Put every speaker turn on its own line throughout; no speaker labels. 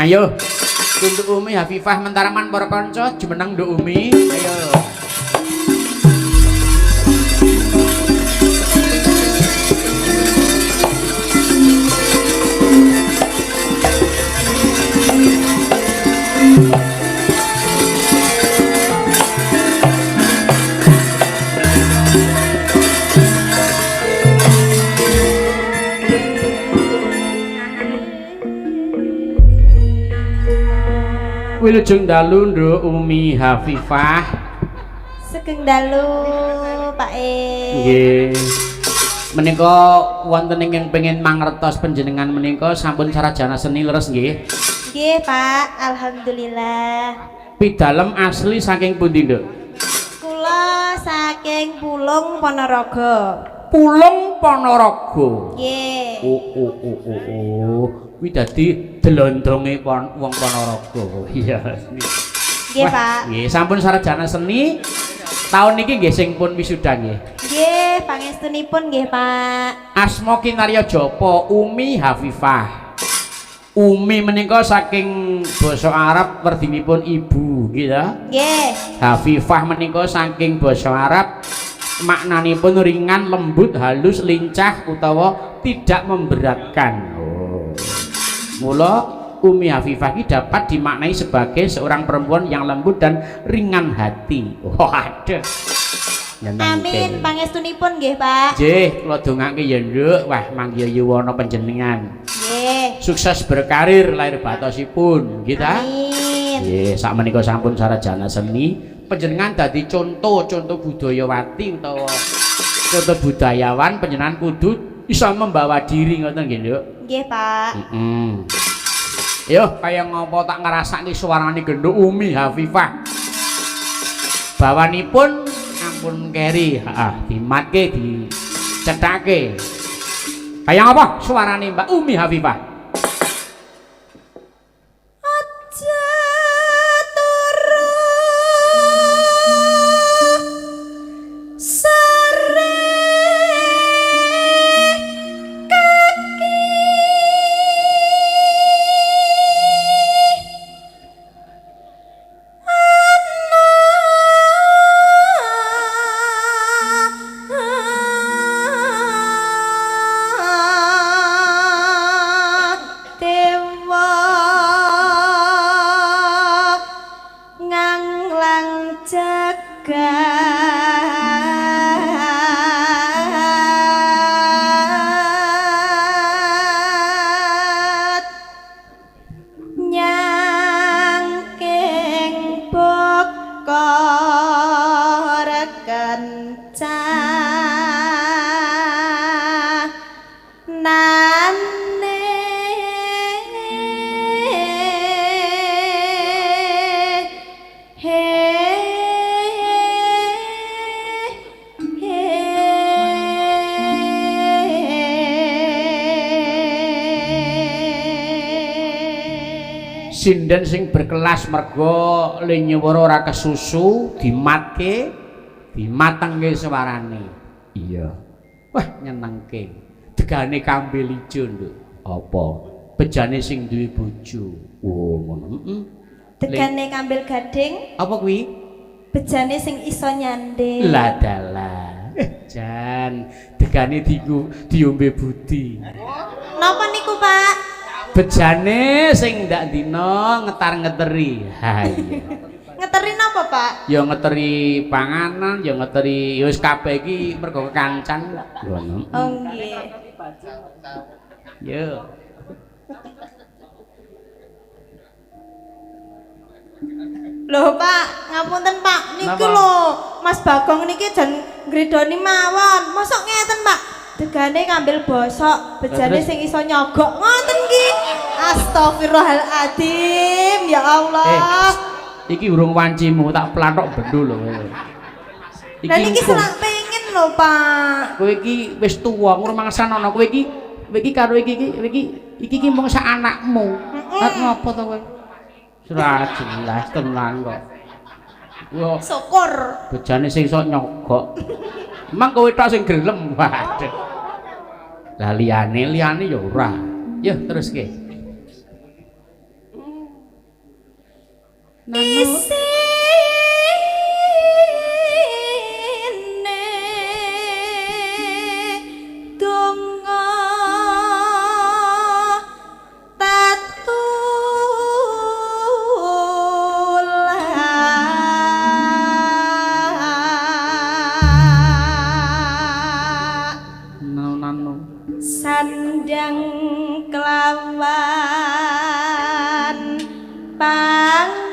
Ayo. Untuk Umi Hafifah Mentaraman para kanca jumeneng Nduk Umi. Ayo. Wilujeng dalu Nduk Umi Hafifah.
Sugeng dalu Pak E.
Nggih. Menika wonten ingkang pengin mangertos panjenengan menika sampun sarjana seni leres nggih.
Nggih Pak, alhamdulillah.
Pidalem asli saking pundi, Nduk?
Kula saking Pulung Ponorogo.
Pulung Ponorogo.
Nggih.
Oh oh oh oh oh. Kuwi dadi delondonge wong Ponorogo. Iya.
Nggih, Pak.
Nggih, sampun sarjana seni. Taun niki nggih sing pun wisuda nggih.
Nggih, pangestunipun nggih, Pak.
Asma kinarya japa Umi Hafifah. Umi menika saking basa Arab werdinipun ibu, nggih ta?
Nggih.
Hafifah menika saking basa Arab maknanipun ringan, lembut, halus, lincah utawa tidak memberatkan. Oh. Mula Umi Hafifah ini dapat dimaknai sebagai seorang perempuan yang lembut dan ringan hati. Oh, aduh.
Amin, pangestunipun nggih, Pak.
Nggih, kula dongake ya, Nduk. Wah, manggiya yuwana panjenengan.
Nggih.
Sukses berkarir lahir batosipun, nggih ta?
Amin.
Nggih, sakmenika sampun sarjana seni, panjenengan dadi contoh-contoh budayawati utawa contoh budayawan, panjenengan kudu iso membawa diri ngoten nggih, Nduk.
Nggih, Pak.
Heeh. Yo, kaya ngopo tak ngrasake suarane genduk Umi Hafifah. Bawanipun ampun keri, heeh, dimatke, dicethake. Kaya ngapa suarane Mbak Umi Hafifah?
Aja turu sore kaki ana dewa nganglang jagat nyangking bokor kencanane. He he.
Sinden sing berkelas merga le nyuwara ora kesusu dimatke, dimatengke suarane. Iya. Wah, nyenengke. Degane kambil ijo, Nduk. Apa? Bejane sing duwe bojo. Oh, ngono. Heeh.
Degane kambil gading,
Apa kuwi?
bejane sing iso nyanding.
Lah dalah. Jan, degane diku diombe budi.
Napa niku, Pak?
Bejane sing ndak dina ngetar-ngeteri. Ha iya.
Ngeteri napa, Pak?
Ya ngeteri panganan, ya ngeteri ya wis kabeh iki mergo kekancan. Ngono.
Oh nggih.
Yo.
Lho Pak, ngapunten Pak, niki
Napa?
lho Mas Bagong niki jan ngridoni mawon. Mosok ngeten Pak, degane ngambil bosok, bejane
Terus?
sing iso nyogok ngoten ki. Astagfirullahaladzim, ya Allah.
Iki urung wancimu tak plathok bendul lho kowe.
Lah niki
hukum.
selak pengen lho Pak.
Kowe iki wis tuwa, ngrumangsane ana kowe iki, kowe iki karo iki iki iki iki iki mung sak anakmu. Arep ngopo to kowe? Ora jelas tenan kok. Yo
Syukur.
bejane sing iso nyogok. Emang kowe tok sing gelem. Waduh. Lah liyane liyane ya ora. Yo teruske.
Isine donga tetulak
Nano.
Sandang kelawan pangan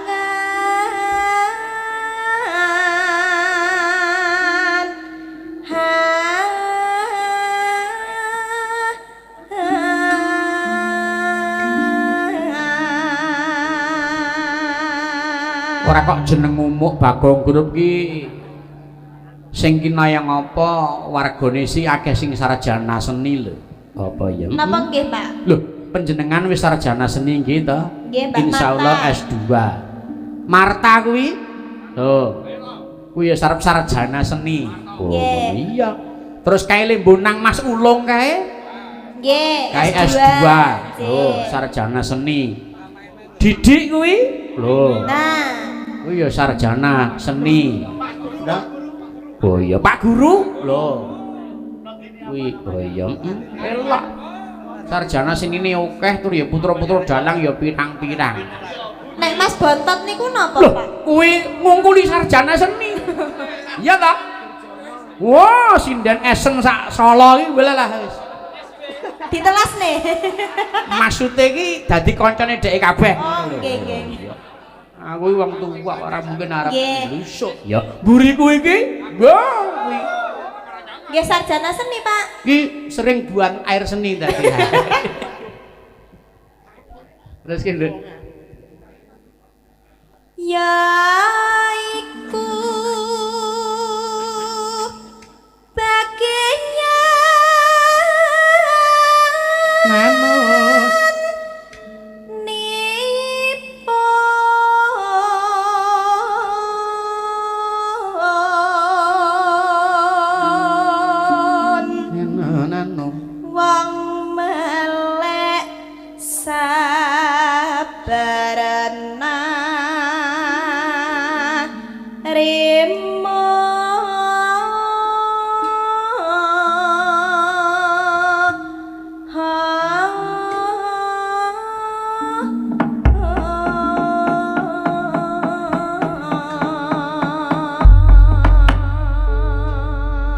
ha.
Ora kok jeneng Umuk Bagong Grup ki sing kinayang apa wargane si akeh sing sarjana seni lho. Apa ya?
Napa nggih, Pak?
Lho, panjenengan wis sarjana seni nggih to?
Nggih, Mbak
Insyaallah
Marta.
S2. Marta kuwi? Lho. Kuwi ya sarep sarjana seni. Oh,
Nggih.
iya. Terus kae Lembonang Mas Ulung kae?
Nggih,
Kae S2.
S2.
Oh, sarjana seni. Didik kuwi? Lho.
Nah,
Kuwi ya sarjana seni. Oh iya, Pak Guru. Lho. Kuwi oh iya, elok. Sarjana senine akeh tur ya putra-putra dalang ya pirang-pirang.
Nek Mas Bontot niku napa,
Loh,
Pak?
Kuwi ngungkuli sarjana seni. Iya ta? Wah, sinden esen sak Solo iki lah wis.
Ditelas nih.
Maksude iki dadi kancane dheke kabeh.
Oh, nggih, nggih.
Aku iki wong tuwa ora mungkin arep blusuk. Ya, mburiku iki, wah kuwi.
Nggih sarjana seni, Pak.
Iki sering buang air seni tadi. Terus ki, Nduk.
Ya iku bagian
Manut.
Nipun
Nano.
Wong melek sabarana rimo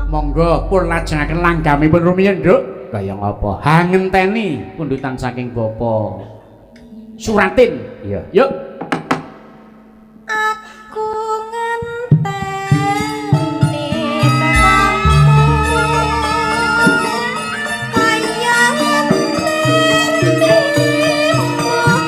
Monggo pun lajengaken langgamipun rumiyin, Nduk. Kaya ngapa? Ha ngenteni pundutan saking Bapak Suratin. Iya. Yuk.
Aku ngenteni tekamu kaya ngenteni jroning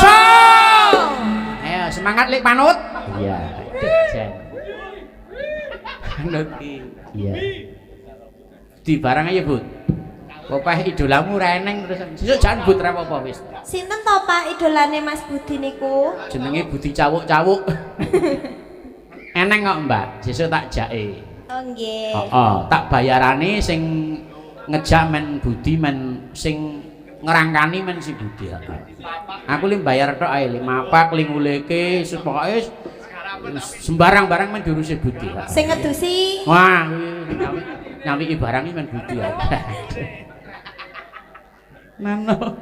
So. Ayo semangat, Lik, panut. Iya. Jan. Panut. Iya. Di barang aja, Bud. Popeh idolamu ora eneng terus. Sesuk jan, Bud, ra apa-apa wis.
Sinten to, Pak, idolane Mas Budi niku?
Jenenge Budi Cawuk-cawuk. Eneng kok, Mbak. Sesuk tak jake.
Oh nggih.
Heeh, tak bayarane sing ngejak men Budi, men sing ngerangkani men si Budi. Heeh. Aku lim bayar tok ae, lim mapak, lim nguleke, pokoke sembarang barang men diurusi Budi. Heeh.
Sing ngedusi.
Wah, kuwi nyawiki barang iki men Budi. Nano.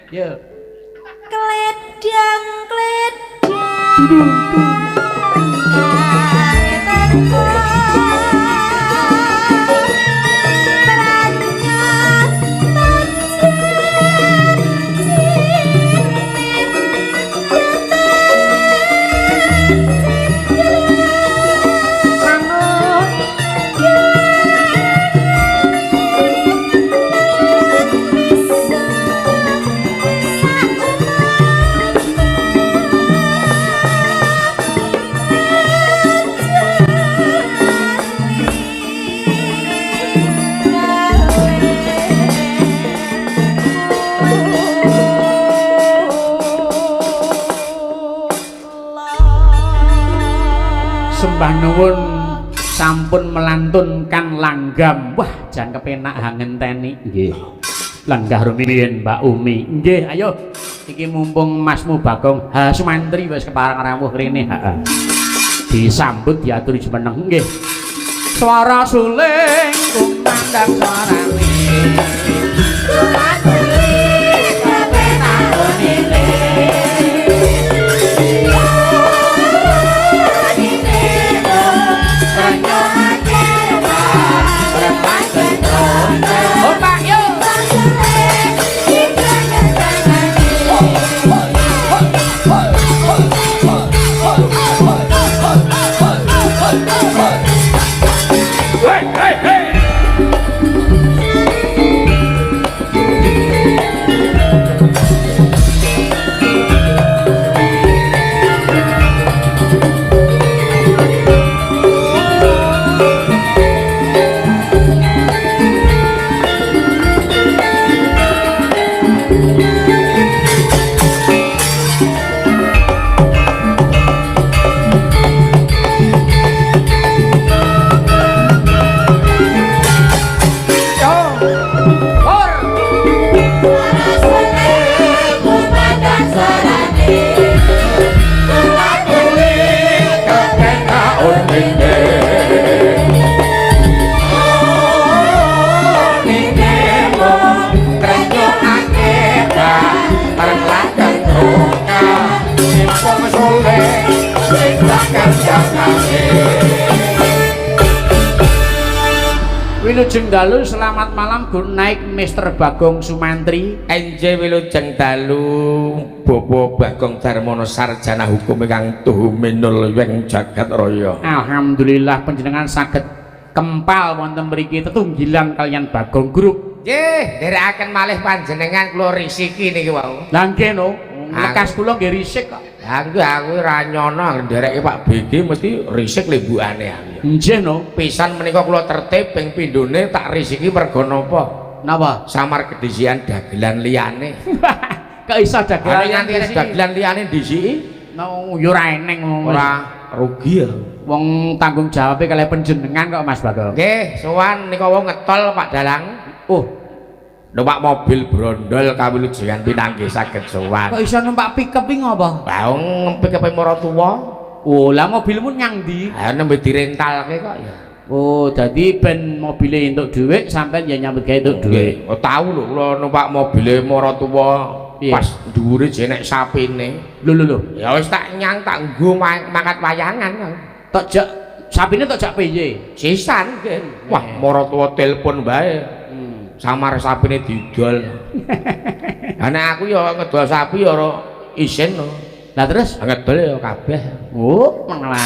Yo.
Kledang kledang.
Sembah nuwun sampun melantunkan langgam. Wah, jan kepenak hangenteni. Nggih. Lenggah rumiyin, Mbak Umi. Nggih, ayo. Iki mumpung Masmu Bagong Ha Sumantri wis kepareng rawuh rene. Heeh. Disambut diaturi jumeneng nggih. Swara suling kumandhang swarane. Opak yo. Wilujeng dalu, selamat malam, good night Mr. Bagong Sumantri.
Enje wilujeng dalu Bapak Bagong Darmono sarjana hukum ingkang tuhu minul weng jagat raya.
Alhamdulillah panjenengan saged kempal wonten mriki tetunggilan kaliyan Bagong Grup.
Nggih, nderekaken malih panjenengan kula risiki niki wau.
Lah nggih no, lekas kula nggih risik kok.
Lah nggih aku ora nyono ndereke Pak BG mesti risik lembukane aku.
Nggih no.
Pisan menika kula tertib ping pindhone tak risiki merga napa?
Napa?
Samar kedisian dagelan liyane.
Kok iso dagelan
nganti dagelan liyane ndisiki?
No, ya ora eneng
ora rugi ya.
Wong tanggung jawabe kalih panjenengan kok Mas Bagong.
Nggih, sowan nika wong ngetol Pak Dalang.
Oh,
numpak mobil brondol kawilujengan pinanggih saged sowan.
Kok iso numpak pickup iki ngopo?
Lah wong pickup maratuwa.
Oh, lah mobilmu nyang ndi?
Ha nembe direntalke kok ya.
Oh, dadi ben mobile entuk dhuwit sampean ya nyambut gawe entuk dhuwit.
Oh, tau lho kula numpak mobile maratuwa pas dhuwure jenek sapine.
Lho lho lho.
Ya wis tak nyang tak nggo mangkat wayangan.
Tok jak sapine tok jak piye?
Sisan nggih. Wah, maratuwa telepon bae. Samar sapine didol. Lah nek aku ya ngedol sapi ya ora isin lho.
Lah terus?
Ngedol ya kabeh.
Oh, malah.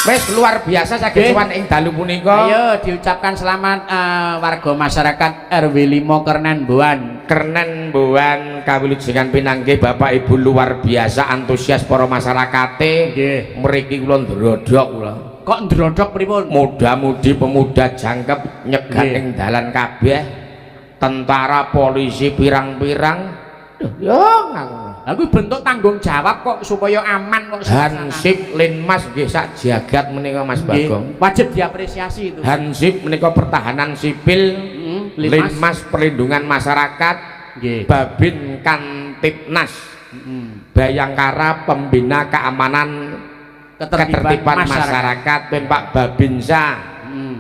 Wis luar biasa saged sowan ing dalu punika.
Ayo diucapkan selamat warga masyarakat RW 5 Kernen Boan.
Kernen Boan kawilujengan pinanggih Bapak Ibu, luar biasa antusias para masyarakate.
Nggih.
Mriki kula ndrodhok kula.
Kok ndrodhok pripun?
Muda-mudi, pemuda jangkep nyegat ing dalan kabeh. Tentara, polisi pirang-pirang. Duh, yo ngono.
Lah kuwi bentuk tanggung jawab kok supaya aman kok suasana.
Hansip, Linmas nggih sak jagat menika, Mas Bagong.
Wajib diapresiasi itu.
Hansip menika pertahanan sipil,
Linmas.
Linmas perlindungan masyarakat, Babin Kamtibmas, Bhayangkara pembina keamanan ketertiban masyarakat, ben Pak Babinsa,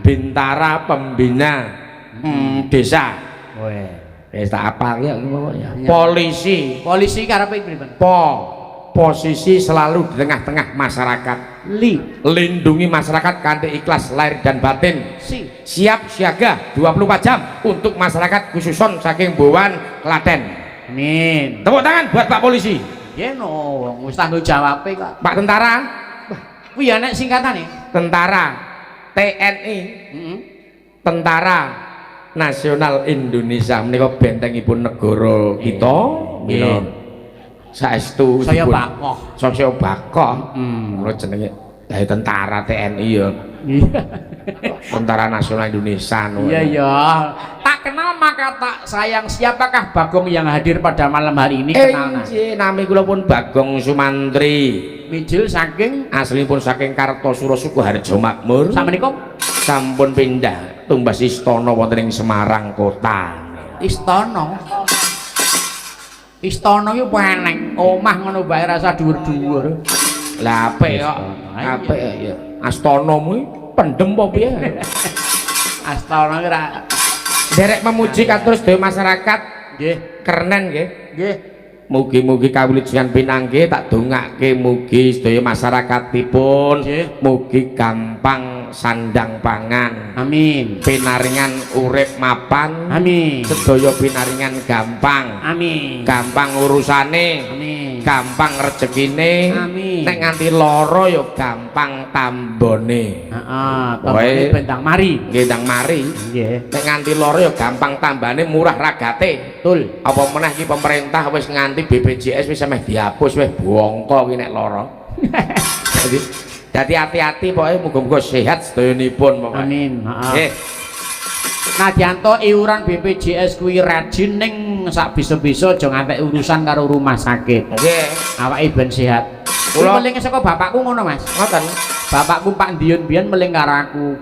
Bintara pembina desa.
Weh.
Wis tak apal ya pokoknya.
Iya.
Polisi,
Polisi karepe pripun?
Posisi selalu di tengah-tengah masyarakat.
Li.
Lindungi masyarakat kanthi ikhlas lahir dan batin.
Si.
Siap siaga 24 jam untuk masyarakat khususon saking Bowan, Klaten.
Amin.
Tepuk tangan buat Pak Polisi.
Nggih no, wong wis tanggung jawabe kok.
Pak Tentara,
Kuwi ya nek singkatane.
Tentara TNI, Tentara Nasional Indonesia menika bentengipun negara kita. Mila saestu
Saya bakoh.
Saya bakoh. Ngono jenenge dari tentara TNI ya.
Iya.
Tentara Nasional Indonesia no.
Iya ya. Tak kenal maka tak sayang. Siapakah Bagong yang hadir pada malam hari ini? Kenal nah.
Inggih, nami kula pun Bagong Sumantri.
Mijil saking
Aslinipun saking Kartosuro, Sukoharjo Makmur.
Sakmenika
sampun pindah tumbas istana wonten ing Semarang kota.
Istana. Istana iki apa eneng? Omah ngono bae rasa dhuwur-dhuwur.
Lah apik kok.
Istana.
Apik ya. Astanamu iki pendem apa piye?
Astana iki ra
Derek memuji katur sedaya masyarakat Kernen nggih.
Nggih.
Mugi-mugi kawilujengan pinanggih, tak dongake mugi sedaya masyarakatipun mugi gampang sandang pangan.
Amin.
Pinaringan urip mapan.
Amin.
Sedaya pinaringan gampang.
Amin.
Gampang urusane.
Amin.
Gampang rezekine.
Amin.
Nek nganti lara ya gampang tambone.
Heeh, tambane ben ndang mari.
Nggih, ndang mari.
Nggih.
Nek nganti lara ya gampang tambane, murah ragate.
Betul.
Apa meneh iki pemerintah wis nganti BPJS wis meh dihapus, wis bongko ki nek lara. Dadi hati-hati pokoke, muga-muga sehat sedayanipun pokoke.
Amin. Heeh.
Nggih.
Nadyanto iuran BPJS kuwi rajin ning sak bisa-bisa aja ngantek urusan karo rumah sakit.
Nggih.
Awake ben sehat. Kula meling saka bapakku ngono, Mas.
Ngoten.
Bapakku Pak Diun biyen meling karo aku.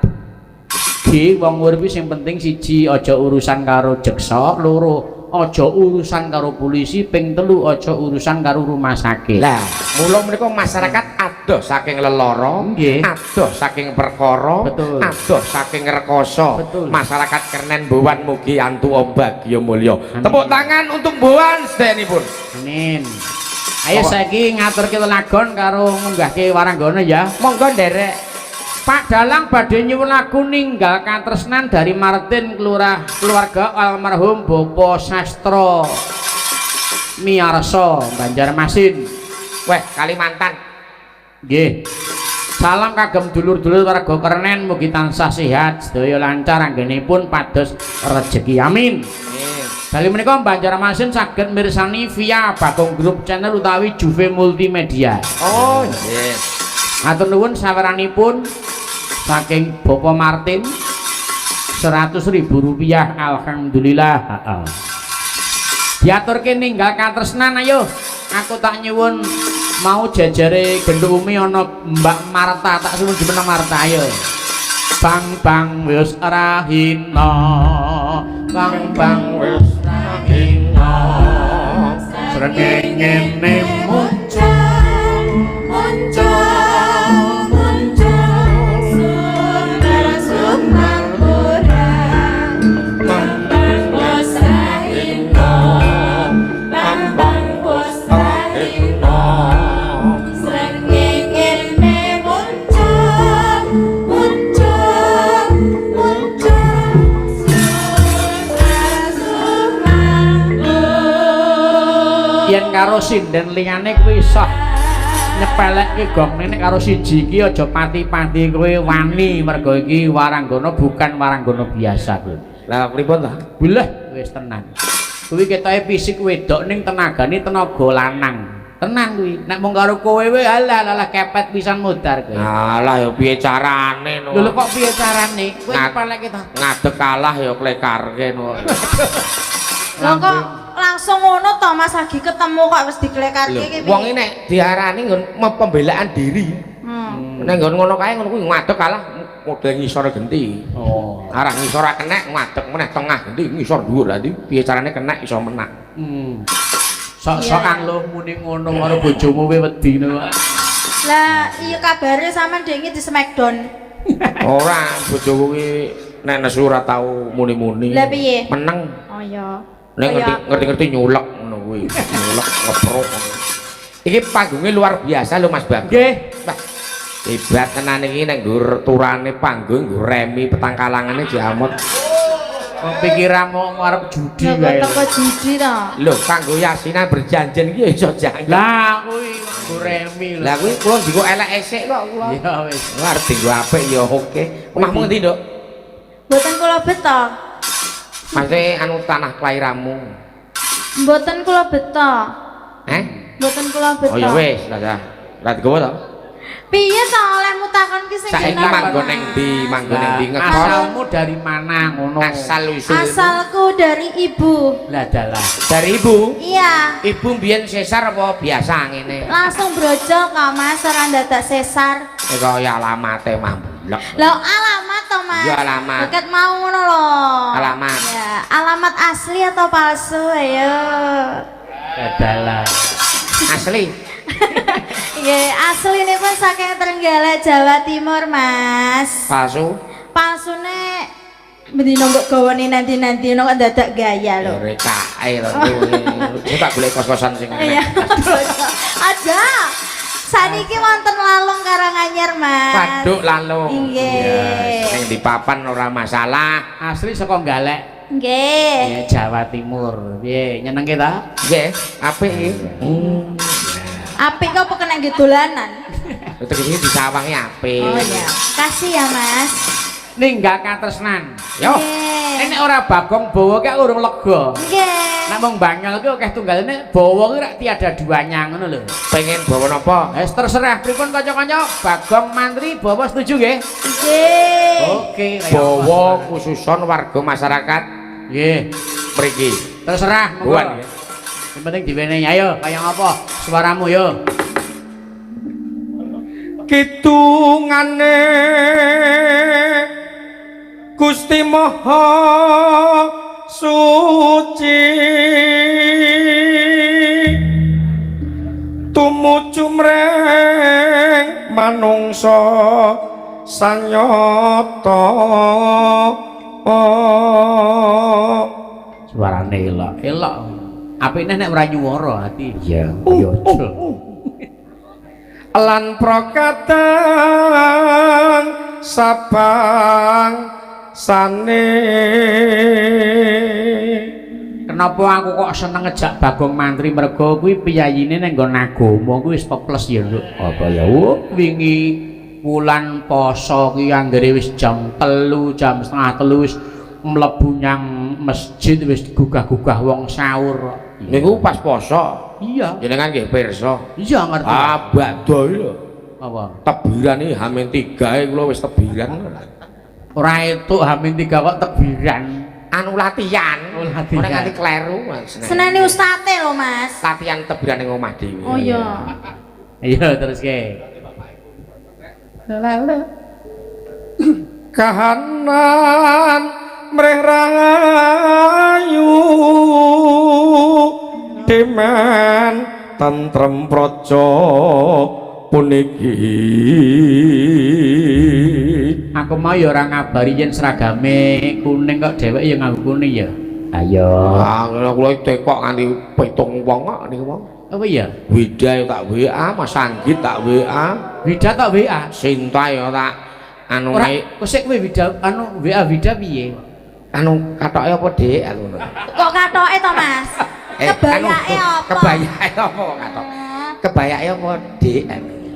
Ki wong urip iki sing penting siji aja urusan karo jeksa, loro aja urusan karo polisi, ping telu aja urusan karo rumah sakit.
Lah, mula menika masyarakat adoh saking lelara, adoh saking perkara, adoh saking rekoso.
Betul.
Masyarakat Kernen Bowan mugi antuk bagya mulya.
Amin.
Tepuk tangan untuk Bowan sedayanipun.
Amin. Ayo saiki ngaturke lelagon karo ngunggahke waranggana ya.
Monggo nderek.
Pak Dalang badhe nyuwun lagu Ninggal Katresnan dari Martin Kelurah keluarga almarhum Bapak Sastro Miarso, Banjarmasin.
Weh, Kalimantan.
Nggih. Salam kagem dulur-dulur warga Kernen, mugi tansah sehat, sedaya lancar anggenipun pados rejeki. Amin.
Amin.
Bali menika Banjarmasin saged mirsani via Bagong Group Channel utawi Juve Multimedia.
Oh, nggih.
Matur nuwun saweranipun saking Bapak Martin 100.000 rupiah, alhamdulillah. Heeh. Diaturke Ninggal Katresnan, ayo. Aku tak nyuwun mau jejere Genduk Umi ana Mbak Marta, tak suwun jumeneng Marta, ayo. Bang bang wis rahina, bang bang wis rahina. Srengenge
muncul muncul muncul sumber sumangkurang bambang wis rahina, bambang wis rahina, srengenge muncul muncul muncul sumber sumangkurang.
Yen karo sinden liyane kuwi iso. Nyepelekke gong nenek karo siji iki aja pati-pati kowe wani, mergo iki waranggana bukan waranggana biasa kuwi.
Lah, pripun ta?
Bileh wis tenan. Kuwi ketoke fisik wedok ning tenagane tenaga lanang. Tenan kuwi. Nek mung karo kowe wae, alah alah, kepet pisan modar kowe.
Alah, ya piye carane no?
Lho lho, kok piye carane? Kowe nyepelekke ta?
Ngadeg kalah ya klekarke no.
Lho, kok langsung ngono to, Mas? Lagi ketemu kok wis diklekarke iki piye?
Wong iki nek diarani nggon pembelaan diri. Nek nggon ngono kae, ngono kuwi ngadeg kalah model ngisor genti.
Oh.
Arah ngisor ora kenek, ngadeg meneh tengah genti, ngisor dhuwur. Lah, piye carane kenek iso menang.
Sok-sokan lho muni ngono karo bojomu, kowe wedi ngono kok.
Lah iya, kabare sampean dek di Smackdown.
Ora, bojoku ki nek nesu ora tau muni-muni.
Lah, piye?
Meneng.
Oh iya.
Nek
Kaya
ngerti ngerti-ngerti nyulek ngono kuwi. Nyulek ngeprok. Iki panggungnya luar biasa lho, Mas Bang.
Nggih.
Wah, hebat tenan iki nek nggo turane panggung, nggo remi petangkalangane jamot.
Kok pikiranmu arep judi
Lho, kok
wae.
teko judi to.
Lho, kanggo yasinan berjanjian iki ya iso jangkep.
Lah kuwi nggo remi lho.
Lah kuwi kula njikuk elek esik kok kula.
Iya wis.
Arep dienggo apik ya oke. Omahmu ngendi, Nduk?
Mboten kula beto.
Maksudnya anu, tanah kelahiranmu.
Mboten kula beto.
Eh?
Mboten kula beto.
Oh ya wis, lah dah. Lah, digowo to?
Piye to olehmu takon ki sing
Saiki
genah,
manggon
Mas?
ning ndi? Manggon ning ndi? Ngekos?
Asalmu dari mana ngono?
Asal usul.
Asalku dari ibu.
Lah dalah.
Dari ibu.
Iya.
Ibu mbiyen sesar apa biasa ngene?
Langsung brojol kok, Mas, ora ndadak sesar.
Eh, kaya alamate mah blek.
Lho, alamat to, Mas?
Iya, alamat.
Deket mau ngono lho.
Alamat.
Ya, alamat asli atau palsu ayo.
Lah dalah.
Asli.
Nggih, asli pun saking Trenggalek, Jawa Timur, Mas.
Palsu.
Palsune bendino mbok gawane nanti-nanti kok dadak gaya lho.
Rekae to. Sing tak golek kos-kosan sing
Iya. Aja. Saniki wonten Lalung, Karanganyar, Mas.
Waduk Lalung.
Nggih.
Sing di papan ora masalah.
Asli saka Galek.
Nggih.
Ya, Jawa Timur. Piye, nyenengke ta?
Nggih, apik iki.
Apik kok apa kena nggih dolanan?
Terus iki disawangi apik.
Oh iya. Kasih ya, Mas.
Ninggal katresnan.
Yo.
Nggih.
Nek ora Bagong bawa ki aku urung lega.
Nggih.
Nek mung bangel ki akeh tunggal, nek bawa ki rak tiada duanya ngono lho.
Pengen bawa napa?
Wis terserah pripun kanca-kanca, Bagong Mantri bawa setuju nggih?
Nggih.
Oke, kaya
Bawa
apa?
khususon warga masyarakat
Nggih,
mriki.
Terserah monggo.
Buan, nggih.
Yang penting diwenehi, ayo kaya ngapa suaramu yo.
Kidungane Gusti Maha Suci tumuju mring manungsa sanyata.
Suarane elok. Elok. Apikne nek ora nyuwara ati. Iya, ya aja.
Lan prokadang sabang sane.
Kenapa aku kok seneng ngejak Bagong Mantri, mergo kuwi piyayine ning nggon agama kuwi wis peples ya, Nduk. Apa ya? Oh, wingi wulan poso kuwi anggere wis jam 3, jam 2.30 wis mlebu nyang masjid, wis gugah-gugah wong sahur.
Niku pas poso?
Iya.
Jenengan nggih pirsa?
Iya, ngerti.
Ah, bakdo lho.
Apa?
Tebiran iki H-3 kula wis tebiran.
Ora entuk H-3 kok tebiran.
Anu, latihan.
Oh, latihan.
Ora nganti kleru, Mas.
Seneni ustate lho, Mas.
Latihan tebiran ning omah dhewe.
Oh iya.
Iya, terus ke.
Kahanan mreh rahayu demen tentrem praja puniki.
Aku mau ya ora ngabari yen seragame kuning kok dheweke ya nganggo kuning ya. Ayo.
Ah, kula kula tekok nganti 7 wong kok niku wong.
Apa iya?
Wida ya tak WA, Mas Anggit tak WA,
Wida tak WA.
Sinta ya tak anu.
Ora, kok sik kowe Wida anu WA Wida piye?
Anu, katoke apa, Dik? Aku ngono.
Kok katoke to, Mas?
Eh,
Kebayake
anu,
apa?
Kebayake apa katok? Kebayake apa, Dik?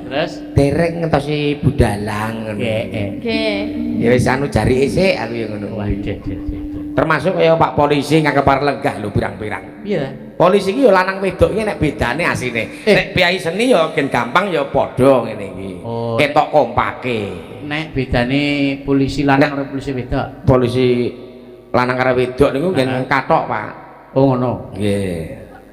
Terus
Dereng ngentosi budalang ngono.
Nggih.
Nggih.
Ya wis anu jarike sik aku ya ngono.
Wah, nggih, nggih, nggih.
Termasuk kaya Pak polisi nganggo lenggah lho pirang-pirang.
Piye?
Polisi iki ya lanang wedok iki nek bedane asline.
Eh.
Nek priyayi seni ya gen gampang ya padha ngene iki.
Oh.
Ketok kompake.
Nek bedane polisi lanang karo polisi wedok.
Polisi lanang karo wedok niku gen
Heeh.
kathok, Pak.
Oh ngono.
Nggih.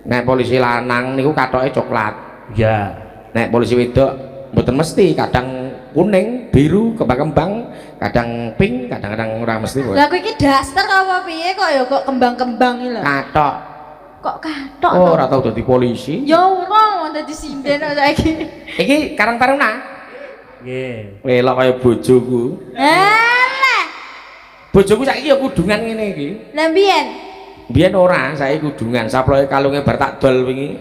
Nek polisi lanang niku kathoke coklat.
Iya.
Nek polisi wedok mboten mesti, kadang kuning, biru, kembang-kembang, kadang pink, kadang-kadang ora mesti kok.
Lah kowe iki daster apa piye kok ya kok kembang-kembang iki lho.
Kathok.
Kok kathok?
Oh,
to?
ora tau dadi polisi.
Ya ora wong dadi sinden kok saiki.
Iki Karang Taruna.
Nggih.
Welok kaya bojoku.
Alah.
Bojoku saiki ya kudungan ngene iki.
Lah mbiyen?
Biyen ora, saiki kudungan. Saploke kalunge bar tak dol wingi.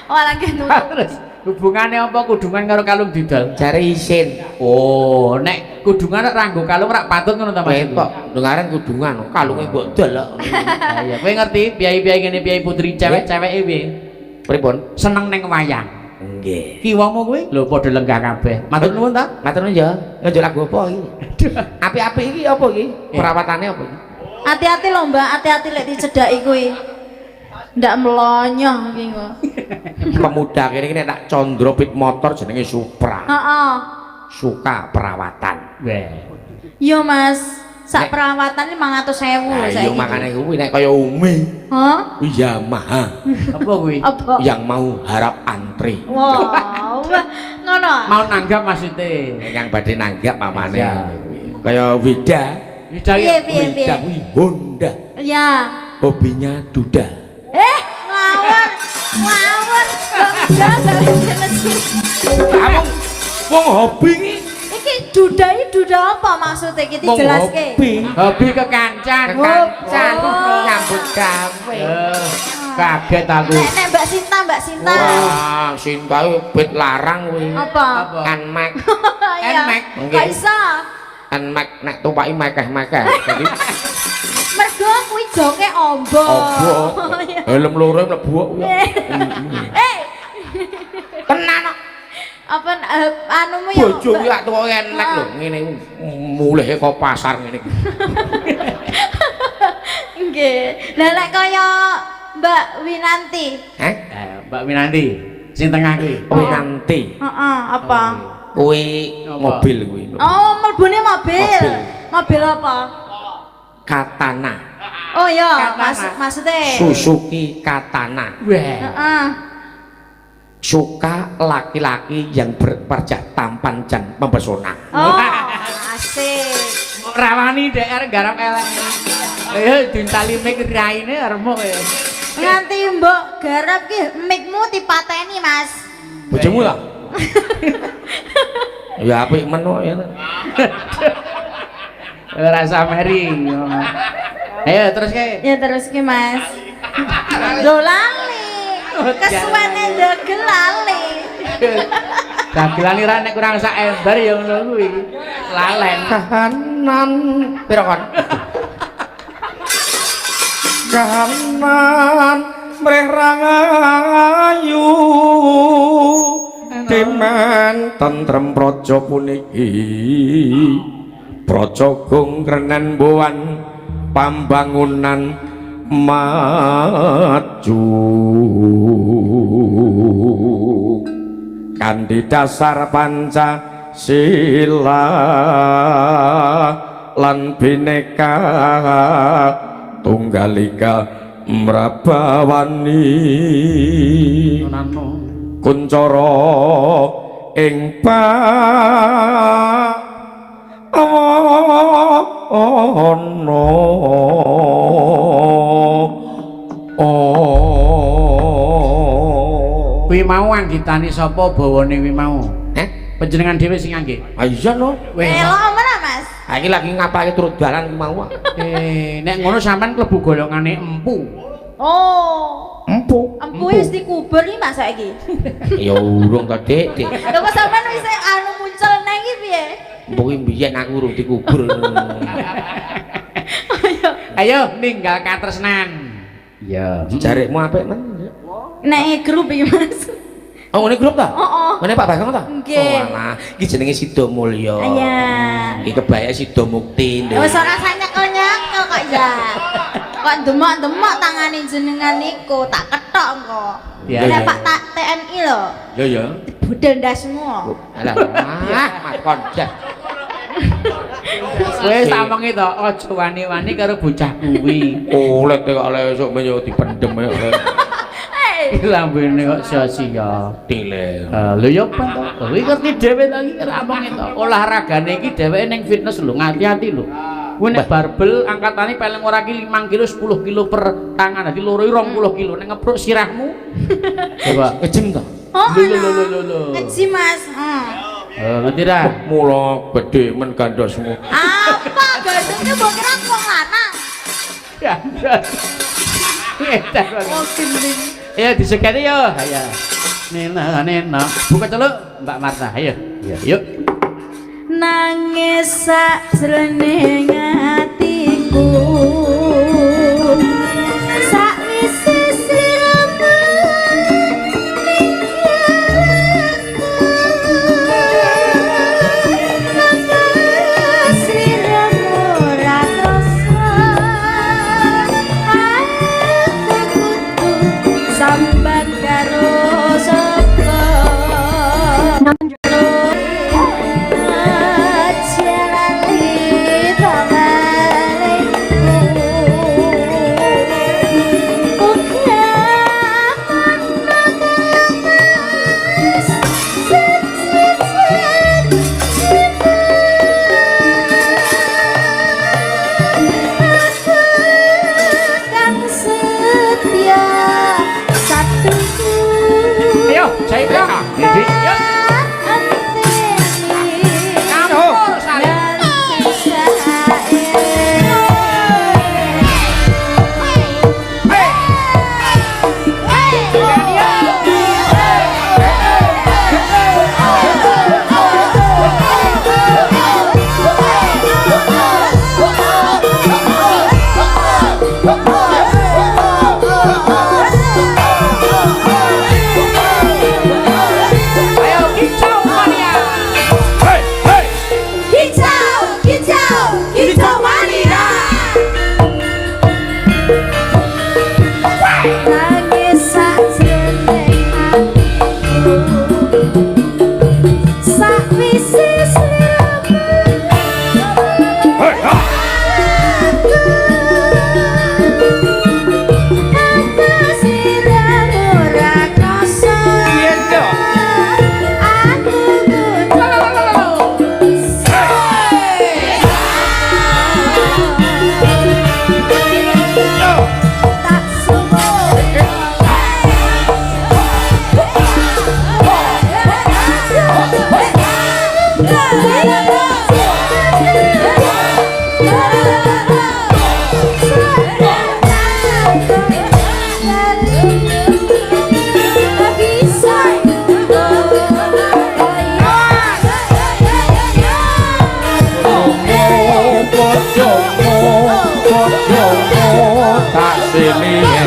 Oh lagi nutup.
Terus hubungane apa kudungan karo kalung didol?
Jare isin.
Oh, nek kudungan nek ra nggo kalung rak patut ngono ta Mas?
Ketok, dengaren kudungan, kalunge mbok dol kok.
Lah iya, kowe ngerti piyai-piyai ngene piyai putri cewek-ceweke piye?
Pripun?
Seneng ning wayang.
Nggih.
Kiwamu kuwi lho padha lenggah kabeh. Matur nuwun ta?
Matur nuwun ya. Ngenjuk lagu apa iki? Apik-apik iki apa iki? Perawatane apa iki?
Hati-hati lho Mbak, hati-hati lek dicedhaki kuwi. Ndak melonyoh iki kok.
Pemuda kene iki nek tak condro pit motor jenenge Supra.
Heeh.
Suka perawatan.
Weh.
Iya Mas, sak
Nek-
perawatan 500.000 lho
Lah
saiki.
iya makane kuwi nek kaya Umi,
Hah?
kuwi Yamaha
Apa kuwi?
Apa?
yang mau harap antri.
Wah, wah, ngono.
Mau nanggap maksudnya.
Yang badhe nanggap mamane.
Iya.
Kaya Wida,
Wida
Piye piye piye.
Wida kuwi Honda,
Ya.
hobinya duda.
Eh, ngawur. Ngawur. Kok enggak jelas.
Kamu wong hobi iki
Iki duda iki duda apa maksudnya iki
wong
dijelaske?
hobi.
Hobi kekancan.
Kekancan
Oh.
nyambut gawe.
Eh, kaget aku.
Nek nek Mbak Sinta, Mbak Sinta.
Wah, Sinta kuwi pit larang kuwi.
Apa?
Apa?
Nmax,
Iya.
Nmax.
Kok iso?
Nmax nek tumpaki mekeh-mekeh. Jadi
Mergo kuwi joke ombo.
obo.
Iya.
Helm loro mlebu kok.
Eh,
Tenan kok.
apa anumu ya?
Bojo kuwi lak tukoke Nmax lho, ngene mulih ke pasar ngene iki.
Nggih. Lah nek kaya Mbak Winanti.
Heh?
Eh, Mbak Winanti, sing tengah kuwi.
Winanti.
Heeh, apa?
Kuwi
Apa?
mobil kuwi.
Oh, mlebune mobil.
Mobil.
Mobil apa?
Katana.
Oh iya,
Katana.
Maksudnya.
Suzuki Katana.
Weh.
Heeh.
Suka laki-laki yang berwajah tampan dan mempesona.
Oh, asik.
Rawani DR garap elek. Eh, diuntali mic raine remuk ya.
Nganti mbok garap ki mikmu dipateni, Mas.
Bojomu lah. Ya apik men kok ya.
Ora sameri. Ayo terus ke.
Ya terus ki, Mas. Lho lali. Kesuwene ndegel lali.
Dagelan ora nek kurang sak ember ya ngono kuwi. Lalen.
Kahanan piro kon? Kahanan mreh rangayu demen tentrem praja puniki praja gong krenen buan pambangunan maju kanthi dasar Pancasila lan Bhinneka Tunggal Ika mrabawani kuncara ing ana.
Kuwi mau anggitane sapa bawane kuwi mau?
Eh?
Panjenengan dhewe sing ngangge.
Ah iya no.
Weh.
Elok men ah, Mas.
Ah, iki lagi ngapake turut dalan ki mau.
Eh, nek ngono sampean klebu golongane empu.
Oh.
Empu.
Empu wis dikubur iki Mas saiki.
Ya urung to, Dik. Dik.
Lha kok sampean wis anu muncul nang iki piye?
Empu ki mbiyen aku urung dikubur.
Ayo ninggal katresnan. Iya.
Jarikmu apik men.
Nek grup iki Mas.
Oh, ngene grup ta?
Heeh.
Ngene Pak Bagong ta?
Nggih.
Oh, alah, iki jenenge Sido Mulya.
Iya.
Iki kebaya Sido Mukti. Nduk.
Wis ora usah nyekel-nyekel kok ya. Kok demok-demok tangane jenengan niku tak ketok engko.
Ya,
Lah
ya.
Pak tak TNI lho.
Ya ya.
Budel ndasmu.
Alah, ah, Mas Konjas.
Wis tak omongi to, aja wani-wani karo bocah kuwi.
Kulit kok oleh esuk yo dipendem ya.
Hei.
Iki lambene kok sia-sia.
Tile.
Lho ya ben to. Kuwi ngerti dhewe to iki ora omongi to. Olahragane iki dheweke ning fitness lho, ngati-ati lho. Kuwi nek barbel angkatane paling ora ki 5 kilo 10 kilo per tangan. Dadi loro iki 20 kilo. Nek ngepruk sirahmu. Coba.
Ngejem to.
Oh,
Lho lho lho lho lho.
Ngeji Mas. Heeh.
Eh, ngerti ra?
Mula gedhe men gandosmu.
Apa gandosnya mbok kira wong lanang?
Gandos. Edan banget.
Oh gendeng.
Ayo disegani yo. Ayo. Nena nena. Buka celuk Mbak Marta. Ayo. Iya, yuk.
Nangis sak jroning atiku. Sakwise sliramu ninggal sliramu ora krasa. Aku kudu sambat karo sapa. Aja lali pangaleku. Uga ana kamas sejen aku kang setia satuku.
Ayo, Jaipong. Yuk. Campur sari. Ayo kicau mania.
Hei, hei.
Kicau, kicau, kicau mania. Nangis sajroning atiku. Sakwise sliramu
Hei, ha.
aku sliramu ora krasa.
Piye to?
Aku kudu tak suwun.
Bojomu, bojomu tak silihe.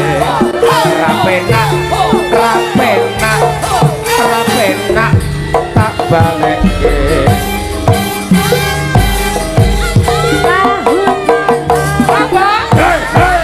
Ra penak, ra penak, ra penak tak balekke. Hei, hei.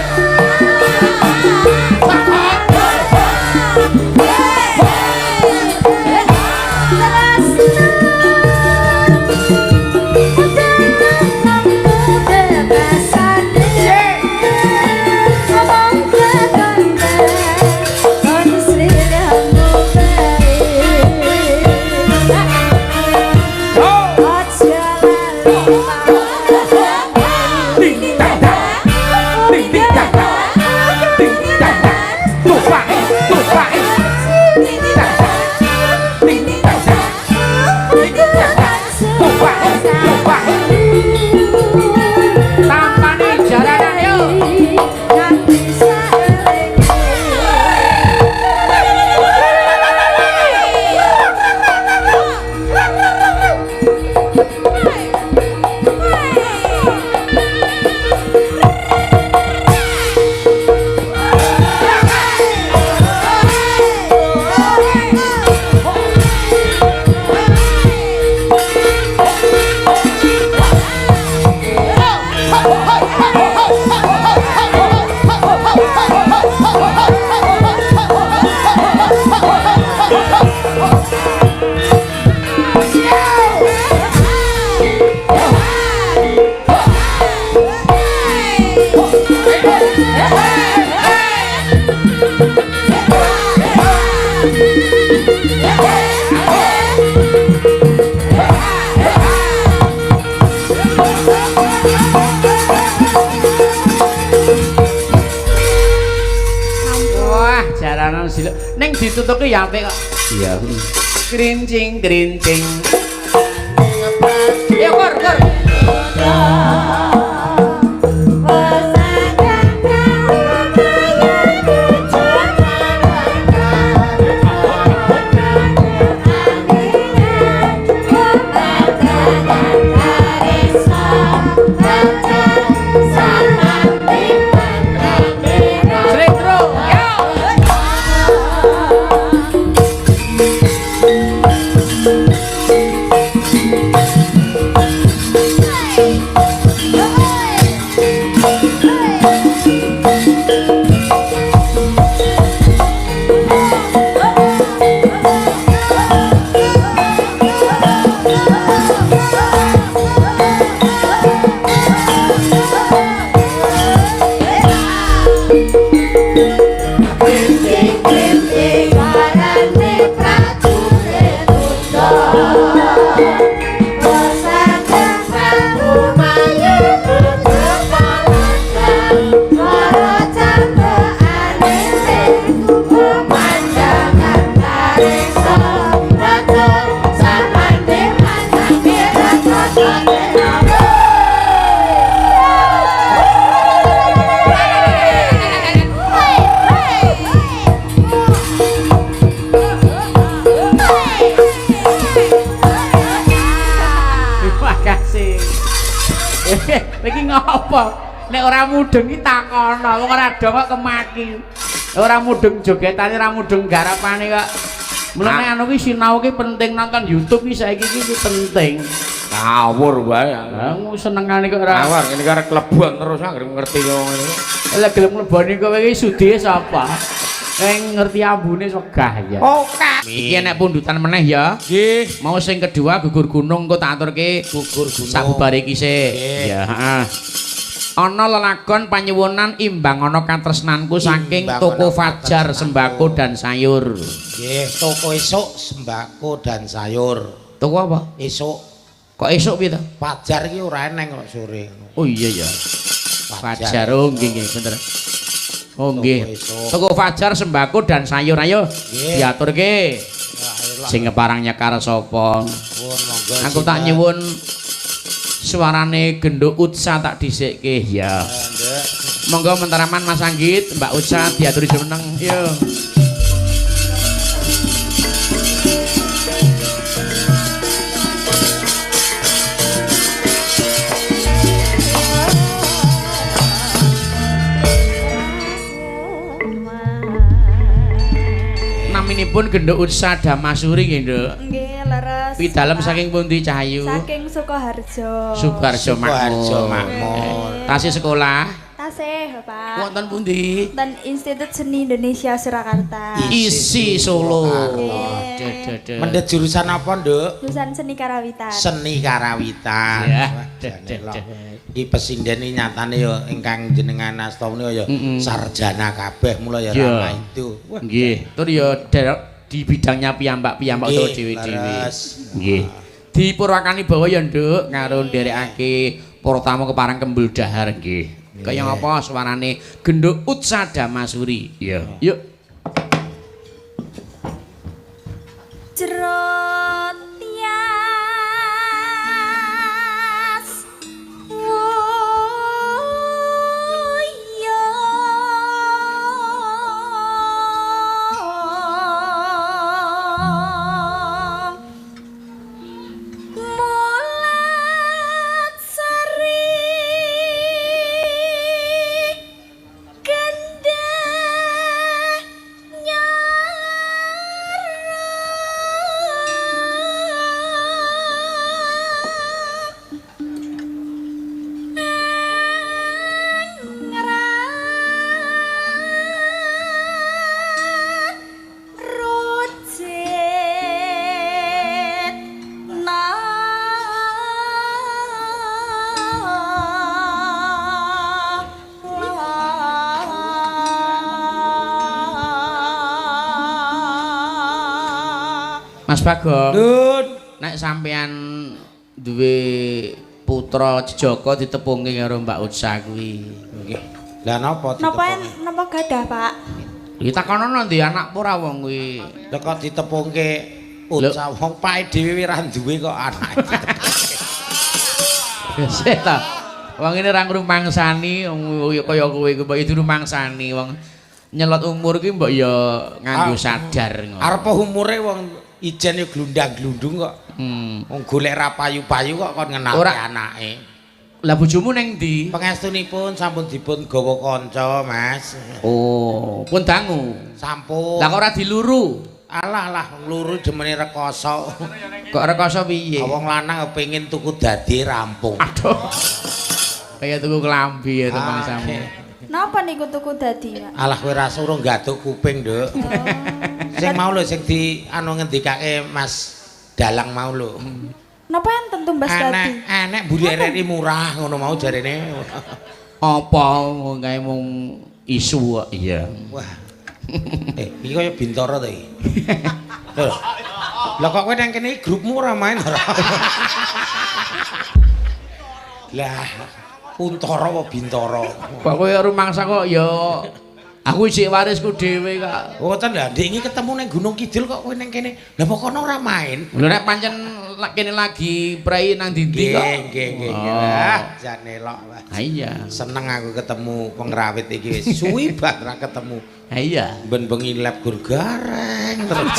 Wah, jaranan siluk. Ning ditutuki ya apik kok. Iya. Krincing krincing. Ya kor kor. Slendro. Yo. Terima kasih. Iki ngopo? Nek ora mudeng iki takono, wong ora dong kok kemaki. Ora mudeng jogetane, ora mudeng garapane kok. Mulane anu ki sinau ki penting, nonton YouTube ki saiki ki penting.
Ngawur wae.
Lah senengane kok ora.
Ngawur ngene karep klebon terus anggere ngerti wong ngene.
Lah gelem mleboni kowe iki sudie sapa? Eng ngerti ambune wegah ya.
Oke.
Iki enek pundutan meneh ya.
Nggih.
Mau sing kedua gugur gunung engko tak aturke
Gugur gunung.
Sabubare iki sik. Ya, heeh. Ana lelagon panyuwunan imbang ana katresnanku saking toko Fajar Sembako dan Sayur.
Nggih, toko esuk sembako dan sayur.
Toko apa?
Esuk.
Kok esuk piye to?
Fajar iki ora eneng kok sore.
Oh iya ya. Fajar oh nggih nggih bener. Oh nggih. Toko Fajar Sembako dan Sayur ayo diaturke. Sing keparang nyekar sapa? Aku tak nyuwun suarane Genduk Utsa tak dhisikke ya. Monggo mentaraman Mas Anggit, Mbak Utsa diaturi jumeneng. Yo. Naminipun Genduk Utsa Damasuri nggih, Nduk.
Nggih, leres.
Pidalem saking pundi Cahayu?
Saking Sukoharjo.
Sukoharjo Makmur. Tasih sekolah?
Tasih, Bapak.
Wonten pundi?
Wonten Institut Seni Indonesia Surakarta.
ISI Solo.
Mendhet jurusan apa, Nduk?
Jurusan Seni Karawitan.
Seni Karawitan.
Ya.
Iki pesindhen iki nyatane ya ingkang jenengan asta menika ya sarjana kabeh mula ya ramah itu.
Nggih, tur ya di bidangnya piyambak-piyambak utawa dhewe-dhewe. Nggih. Dipurwakani bawa ya, Nduk, karo nderekake para tamu keparang kembul dahar nggih. Kaya ngapa suarane Genduk Utsa Damasuri. Iya. Yuk.
Jero tias
Mas Bagong. Nek sampean duwe Putra Jejaka ditepungi karo Mbak Utsa kuwi.
Nggih. Lah napa
ditepungke? Napa gadah, Pak?
Iki takonono ndi anak ora wong kuwi.
Lah kok ditepungke Utsa wong pae dhewe ora duwe kok anake ditepungke.
Sik ta. Wong ini ra ngrumangsani wong kaya kowe iku mbok ya dirumangsani wong nyelot umur kuwi mbok ya nganggo sadar ngono.
Arep umure wong ijen ya glundang-glundung kok. Wong golek ra payu-payu kok kon ngenalke anake.
Lah bojomu ning ndi?
Pangestunipun sampun dipun gawa kanca, Mas.
Oh, pun dangu.
Sampun.
Lah kok ora diluru?
Alah lah ngluru jemene rekoso.
Kok rekoso piye?
Wong lanang kepengin tuku dadi rampung.
Aduh. Kaya tuku klambi ya teman sampe.
Napa niku tuku dadi, Pak?
Alah kowe ra suruh gaduk kuping, Nduk. Sing mau lho sing di anu ngendikake Mas Dalang mau lho.
Napa enten tumbas dadi?
Enek mburi RRI murah ngono mau jarene.
Apa kae mung isu kok. Iya.
Wah. Iki kaya Bintoro to iki. Lho. Lah kok kowe nang kene grupmu ora main ora? Lah, Untara apa Bintoro?
Kok kowe rumangsa kok ya aku isih warisku dhewe kok.
Mboten lha ndek iki ketemu ning Gunung Kidul kok kowe ning kene. Lah kok kono ora main?
Lho nek pancen kene lagi prei nang ndi-ndi kok.
Nggih, nggih, nggih. Lah jane elok.
Ha iya.
Seneng aku ketemu pengrawit iki wis suwi banget ra ketemu.
Ha iya.
Ben bengi lab gur gareng terus.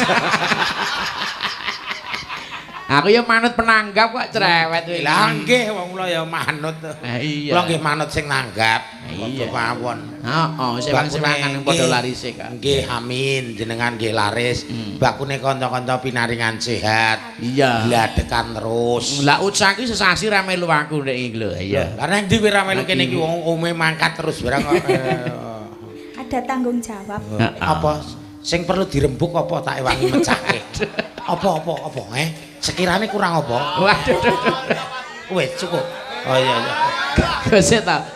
Aku ya manut penanggap kok cerewet kuwi.
Lah nggih wong kula ya manut.
Ha iya.
Kula nggih manut sing nanggap.
Iya.
Mawon.
Heeh, sewang-sewangan padha larise kok.
Nggih, amin. Jenengan nggih laris. Bakune kanca-kanca pinaringan sehat.
Iya.
Gladekan terus.
Lah Utsa ki sesasi ra melu aku nek iki lho. Iya.
Lah nang ndi kowe ra melu kene iki wong ome mangkat terus barang kok.
Ada tanggung jawab.
Apa sing perlu dirembuk apa tak ewangi mecahke? Apa Sekirane kurang apa?
Waduh.
Wis cukup. Oh iya iya.
Gosek ta.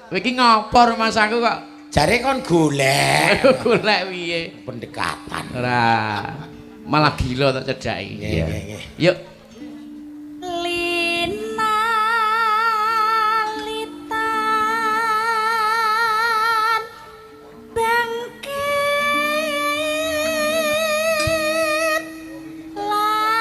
Kowe iki ngopo rumangsaku kok?
Jare kon golek.
Golek piye?
Pendekatan.
Ora. Malah gila tak cedhaki.
Nggih, nggih.
Yuk.
Lina litan bangkit lali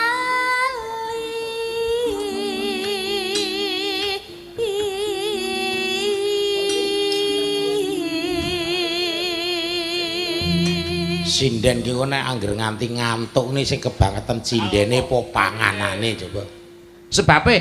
Sinden ki nek angger nganti ngantuk ni sing kebangetan sindene apa panganane coba.
Sebabe?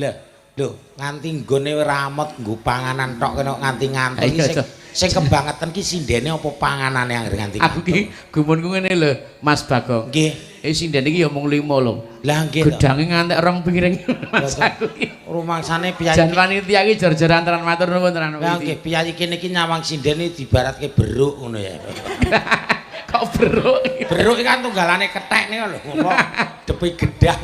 Lah, lho, nganti nggone ramot nggo panganan tok kena nganti ngantuk ki sing kebangetan ki sindene apa panganane angger nganti.
Aku ki gumunku ngene lho, Mas Bagong.
Nggih.
Sinden iki ya mung 5 lho.
Lah nggih.
Gedange ngantek 2 piring Mas aku ki.
Rumangsane piyayi.
Jan panitia iki jor-joran tenan matur nuwun tenan.
Lah nggih piyayi kene iki nyawang sindene dibaratke beruk ngono ya.
Kok beruk?
Beruk iki kan tunggalane kethek niku lho, apa depi gedang.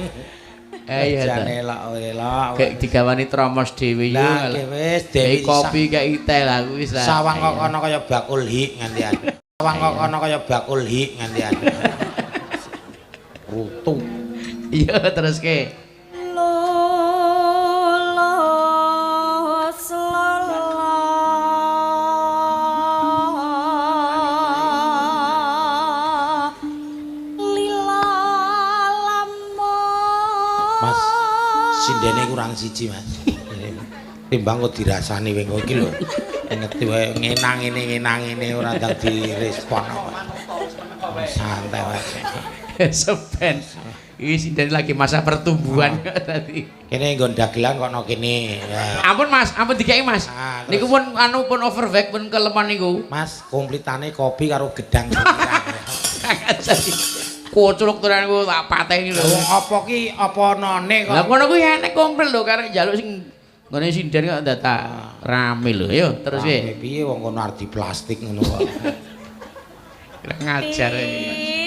Iya ta.
Jane elok elok.
Kayak digawani tromos dhewe yo.
Lah nggih wis Dewi
kopi kayak teh lah wis lah.
Sawang kok ana kaya bakul hik ngantian. Sawang kok ana kaya bakul hik ngantian. Rutu.
Iya terus ke.
Lulus lolo lila lamun.
Mas, sindene kurang siji, Mas. Timbang kok dirasani wing kowe iki lho. Ngerti wae ngenang ngene ora ndang direspon kok. Santai wae.
Seben. Iki sinden lagi masa pertumbuhan kok tadi.
Kene nggon dagelan kok no kene.
Ampun Mas, ampun dikeki Mas. Niku pun anu pun overweight pun keleman niku.
Mas, komplitane kopi karo gedang.
Kuculuk tenan ku tak pateni lho.
Wong apa ki apa none kok.
Lah ngono kuwi enek komplit lho karek njaluk sing nggone sinden kok dadak rame lho. Yo terus piye?
Piye wong kono arep di plastik ngono kok.
Ngajar iki.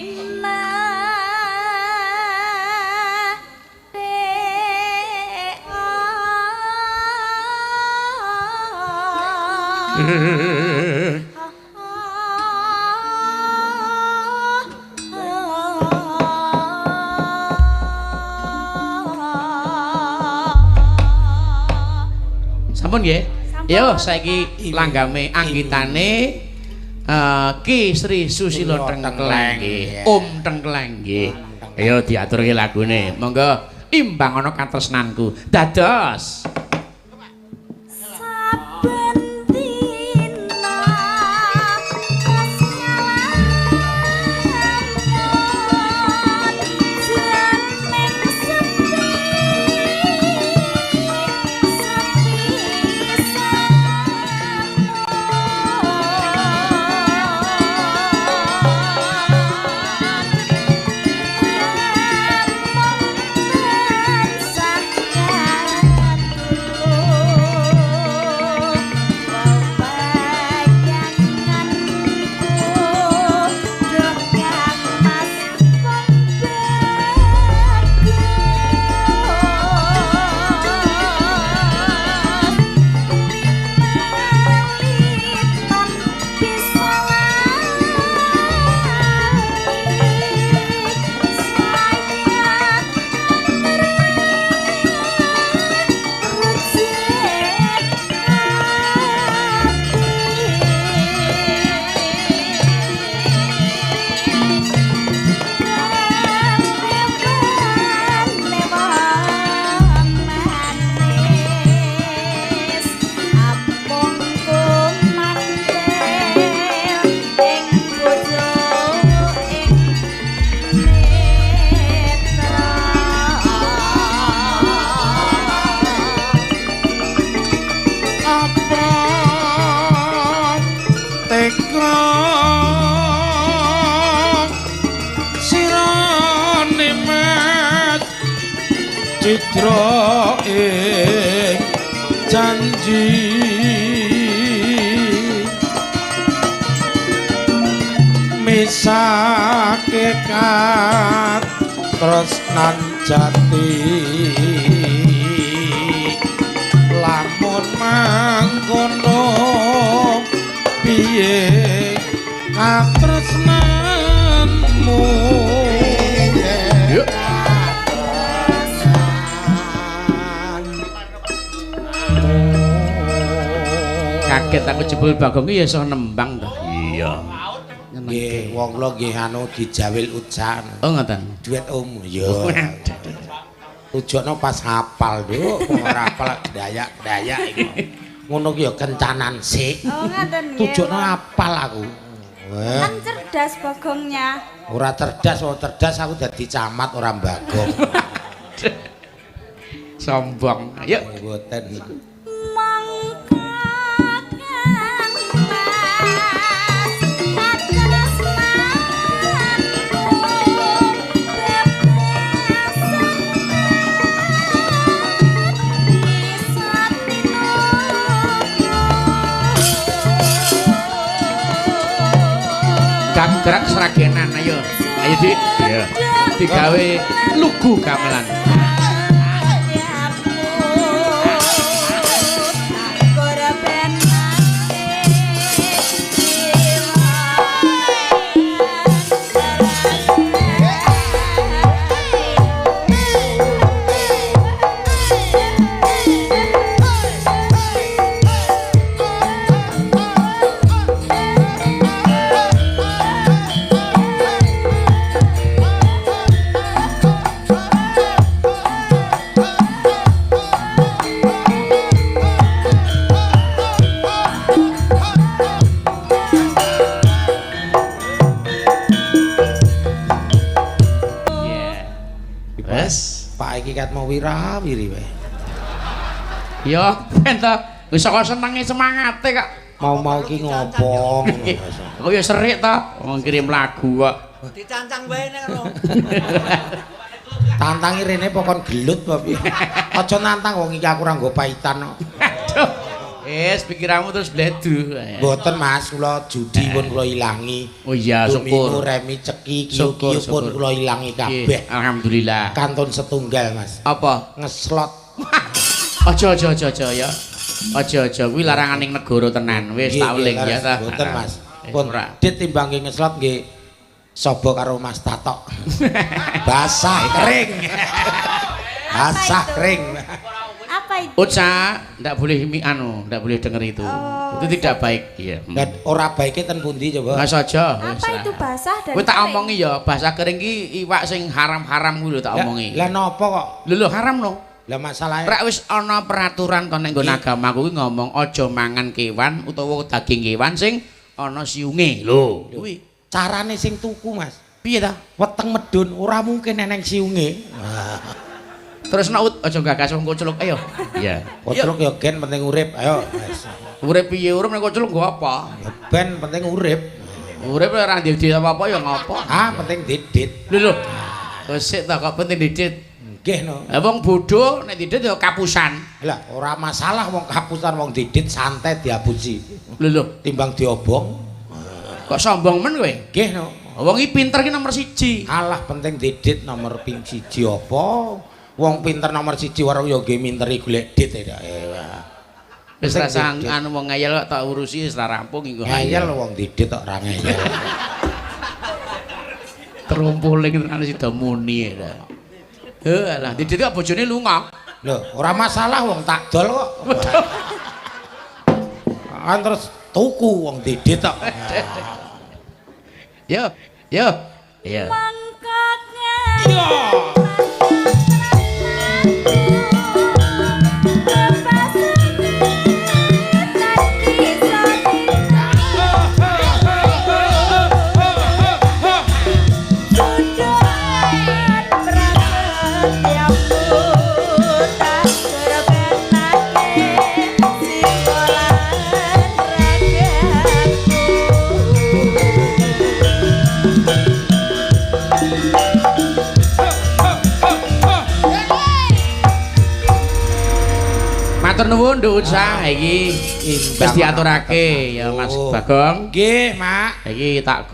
Sampun nggih?
Sampun.
Yo saiki langgame anggitane Ki Sri Susilo Tengkleng nggih. Om Tengkleng nggih. Ayo diaturke lagune. Monggo imbang ana katresnanku. Dados
saben dina
Cidra ing janji misake katresnan jati lamun mangkono piye katresnanmu.
Yuk. Kaget aku jebul Bagong ki ya iso nembang to. Iya.
Nggih, wong kula nggih anu dijawil ujan.
Oh ngoten.
Duet om. Ya. Ujokno pas hafal, Nduk. Wong ora hafal dayak-dayak iku. Ngono ki ya kencanan sik.
Oh ngoten nggih.
Tujokno hafal aku.
Kan cerdas Bagongnya.
Ora cerdas, ora cerdas aku dadi camat ora Bagong.
Sombong. Ayo.
Mboten.
Gerak sragenan ayo. Ayo Dik. Iya. Digawe lugu gamelan.
Wira-wiri wae.
Ya ben to, wis saka senenge semangate kok.
Mau-mau ki ngopo ngono.
Kok ya serik to, wong kirim lagu kok.
Dicancang wae nek ngono.
Tantangi rene pokon gelut apa piye. Aja nantang wong iki aku ora nggo paitan kok.
Aduh. Wis pikiranmu terus bledu.
Mboten Mas, kula judi pun kula ilangi.
Oh iya, syukur.
Remi ceki kiyu pun kula ilangi kabeh.
Alhamdulillah.
Kantun setunggal Mas.
Apa?
Ngeslot.
Aja aja aja aja ya. Aja aja kuwi laranganing negara tenan. Wis tak uling ya ta.
Mboten Mas. Pun dit timbang ngeslot nggih saba karo Mas Tatok. Basah kering. Basah kering.
Apa
itu?
Uca, ndak boleh mi anu, ndak boleh denger itu.
Oh.
Itu tidak baik, iya.
Dan ora baike ten pundi coba?
Mas aja.
Apa itu basah dan
Kowe tak
kering?
omongi ya, bahasa kering ki iwak sing haram-haram kuwi lho tak omongi.
Lah napa kok?
Lho lho haram no.
Lah masalahe
Rak wis ana peraturan to nek nggon agama kuwi ngomong aja mangan kewan utawa daging kewan sing ana siunge. Lho, kuwi
carane sing tuku, Mas.
Piye ta?
Weteng medun ora mungkin eneng siunge.
Terus nek aja gagas wong kocluk ayo. Iya.
Kocluk ya gen penting urip. Ayo, Mas.
Urip piye urip nek kocluk nggo apa?
Ya ben penting urip.
Urip ora ndek apa-apa ya ngopo?
Ah, penting didit.
Lho lho. Wis sik ta kok penting didit.
Nggih no.
Lah wong bodho nek didit ya kapusan.
Lah ora masalah wong kapusan wong didit santai diapusi.
Lho lho,
Timbang diobong.
Kok sombong men kowe?
Nggih no.
Wong iki pinter ki nomor 1.
Alah penting didit nomor ping 1 apa? Wong pinter nomor 1 warung ya nggih minteri golek dit ya.
Wis rasa anu wong ngeyel kok tak urusi wis ra rampung iku.
Ngeyel wong didit kok ora ngeyel.
Terumpuling tenan sida muni ya. Heh alah didit kok bojone lunga.
Lho, ora masalah wong tak dol kok. Kan terus tuku wong didit kok.
Yo, yo. Iya.
Yo.
Matur nuwun Nduk Uca iki wis diaturake ya Mas Bagong.
Nggih, Mak.
Iki tak